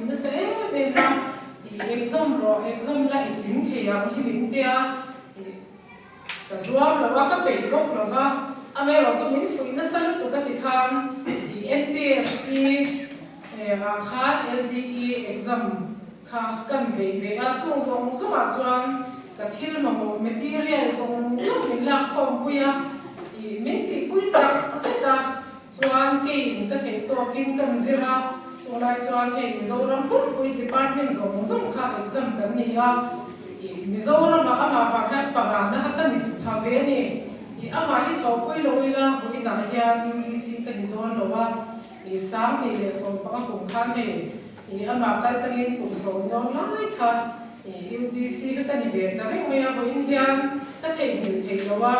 fuih nasa em em a, i exam rawh, exam la i tling thei ang hi min tia, i ka zuam lo a, ka peih bawk lo va, amaherawh chu min fuih nasa lutuk a ti khan i MPSC ah khan LDE exam kha kan bei ve a, chung zawng zawngah chuan ka thil mamawh material zawng zawng min lak khawm pui a, i min tihpui tak zet a. Chuan keiin ka theih tawkin kan zir a, chulai chuan hei Mizoram pumpui department zawng zawng kha exam kan ni a, ih Mizoramah amah vang hian pangana kha ka ni pha ve a ni, ih amah hi thawhpui lo ila vawiinah hian UDC ka ni dawn lo a, ih 2015 kum khan hei ih amah kal tlangin kum sawm dawn lai kha ih UDC kha ka ni ve ta reng mai a, vawiin hian ka theihnghilh theih lo a.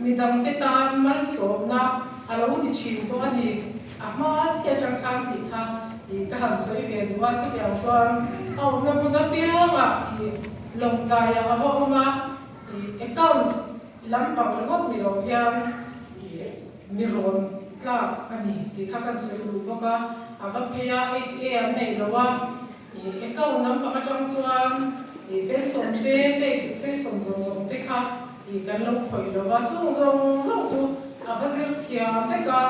Midangte tan malsawmna a lo ni thin tawh a ni. A hma te atang khan tih kha ka han sawi ve duh a, chutiang chuan a awmna hmun apiangah lawngtlaiah a va awm a, accounts lampang ringawt ni lo hian mi rawn tlak a ni tih kha kan sawi duh bawk a, a va phei a, HA an nei lo a. Account lampang atang chuan pension te, pay fixation zawng zawng te kha kan lo khawih lo a, chung zawng zawng chu a va zir thiam vek a,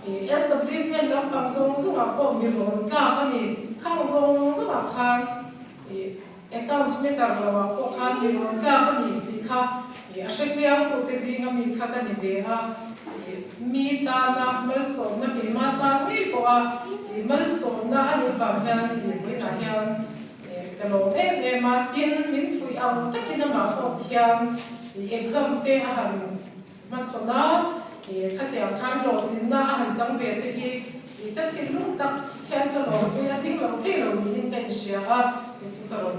establishment lampang zawng zawngah pawh mi rawn tlak a ni, khang zawng zawngah khan accounts matter loah pawh khan mi rawn tlak a ni tih kha a hre chiang tute zinga mi kha ka ni ve a. Mi tana malsawmna keimah tan ngei pawha malsawmna a nih vang hian vawiinah hian ka lawm em em a, tin min fuih ang takin amah pawh ti hian exam te a han hmachhawn a, khatiang khan hlawhtlinna a han chang ve te hi ka thinlung tak hian ka lawmpui a, ding lo thei lo niin ka inhria a, chu chu ka rawn.